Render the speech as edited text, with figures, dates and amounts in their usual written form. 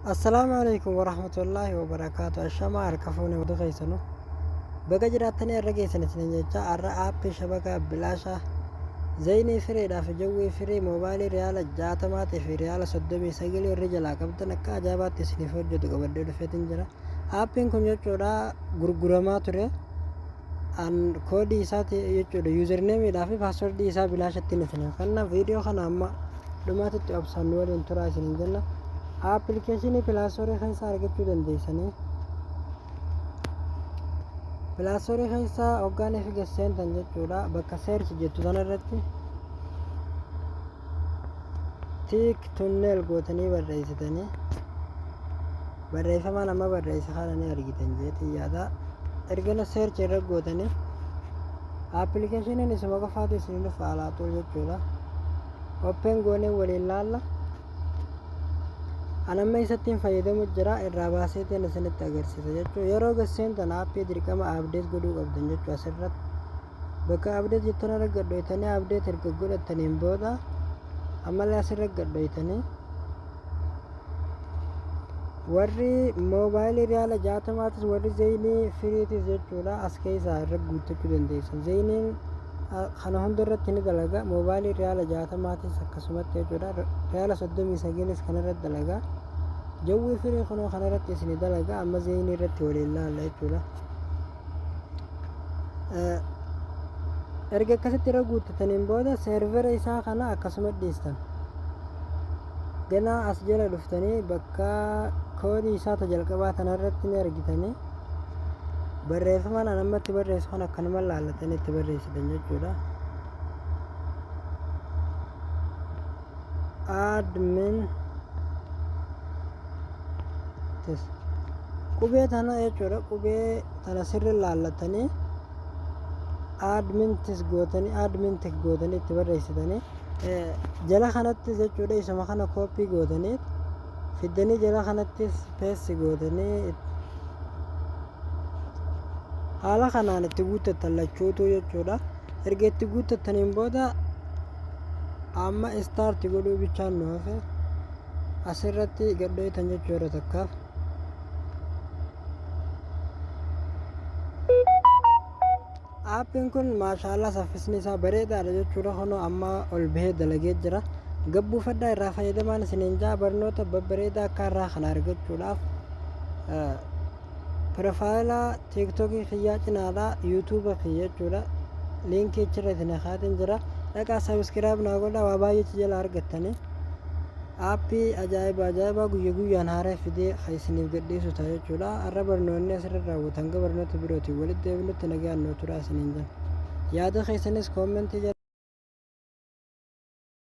Assalaamu alaikum warahmatullaahi wabarakaatu. Ashamaa harka fuune hundi keessanu. Baga jiraattanii har'a geessan isinin jecha har'a aappii shabakaa bilaashaa zaynii fireedhaaf jawwii firii moobaayilii riyaala 60 fi riyaala 39 warri jalaa qabdan akka ajaa'ibaatti isiniif hojjetu qabadhee dhufeetin jira. Aappiin kun jechuudha gurguramaa ture. An koodii isaati jechuudha yuuzarneemiidhaa fi paaswordii isaa bilaashatti isiniif kenna. Viidiyoo kana amma dhumaatitti obsaan nu waliin turaa isiniin jenna. Aappilikeeshinii pilaastorii keessaa argachuu dandeessanii. Pilaastorii keessaa hoggaanii fi seentan jechuudha bakka seerchi jettu sana irratti tiik tunneel gootanii barreessitanii barreeffamaan amma barreesse kana ni argitan jeetii yaada. Ergana seerchi irra gootanii aappilikeeshiniin isuma qofaatu isin dhufa alaaxuu jechuudha. Open goonee waliin laalla. An amma isattiin fayyadamu jira irraa baaseetiin isinitti agarsiisa jechuudha. Yeroo gasseentan aappii dirqama update godhuu qabdan jechuudha asirratti. Bakka update jettan irra gadhoytanii update erga godhattaniin booda ammallee asirra gadhoytanii warri moobaayilii riyaala 60tis warri zeeyinii firiitis jechuudha as keessaa irra guuttachuu dandeessan. Zeeyiniin kana hunda irratti ni dalaga. Moobaayilii riyaala 60tis akkasumatti jechuudha. Riyaala 39s kana irratti dalaga. Jawwii firii kunoo kana irratti isin dalaga. Amma zeeyinii irratti waliin laalla jechuudha. Erga akkasitti irra guuttataniin booda seervera isaa kana akkasuma dhiistan. Ganaa as jala dhuftanii bakka koodii isaa ta jalqabaa tana irratti ni argitanii barreeffamaan an amma itti barreessu kan akkanuma laallatanii itti barreessitan jechuudha. Admin tis qubee tana jechuudha, qubee tana sirri laallatanii admin tis gootanii admin tik gootanii itti barreessitanii jala kanattis jechuudha isuma kana kooppii gootanii fiddanii jala kanattis peesti gootanii haala kanaan itti guuttattan lachuutuu jechuudha. Erga itti guuttattaniin booda amma istaarti godhuu bichaan nu hafe asirratti gadhoytan jechuu yeroo takkaaf. Aappiin kun maashaallah saffisni isaa bareedaadha jechuudha. Kunoo amma ol bahee dalagee jira. Gabbuufadhaa irraa fayyadamaan isiniin jaa barnoota babbareedaa akka irraa kana argachuudhaaf Pirofaayila tiiktokii kiyyaa cinaadha yuutuuba kiyya jechuudha. Liinkii achirra isin kaatiin jira. Dhaqaa sabiskiraayib naa godhaa waa baay'eechi jala argattanii. Aappii ajaa'iba ajaa'ibaa guyya guyyaan haaraa fidee kan isiniif gadhiisu ta'a jechuudha. Har'a barnoonni asirra raawwatan hanga barnoota birootiin walitti deebinutti nagaan nuu turaa isiniin jenna. Yaada keessanis koommentii jala.